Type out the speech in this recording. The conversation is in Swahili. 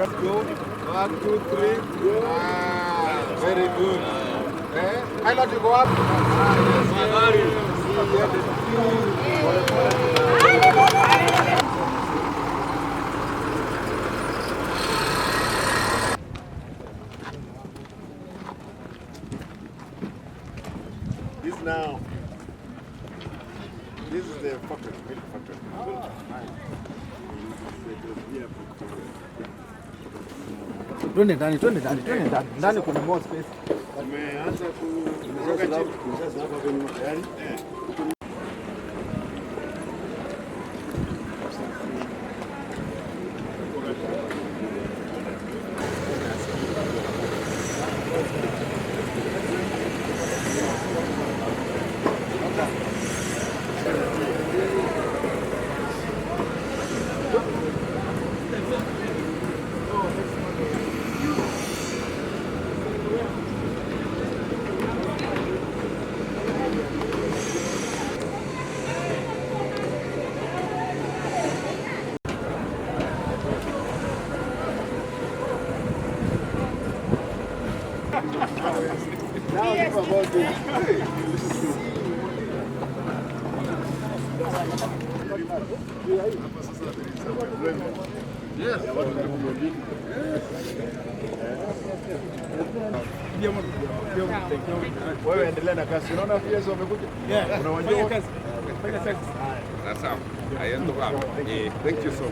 Go. One, two, three. Ah, very good. Eh? Pilot, you go up. Ah, yes. This now, this is the factory, milk factory. Twende ndani, twende ndani, twende ndani. Ndani kuna more space. Tumeanza kukoroga chini. Hapo nyuma tayari. Now think about it. Hapa sasa there is some employment. Ya watu karibu 200. Wewe endelea na kazi. Unaona pia wamekuja? Unawajua? Sawa. Thank you so much.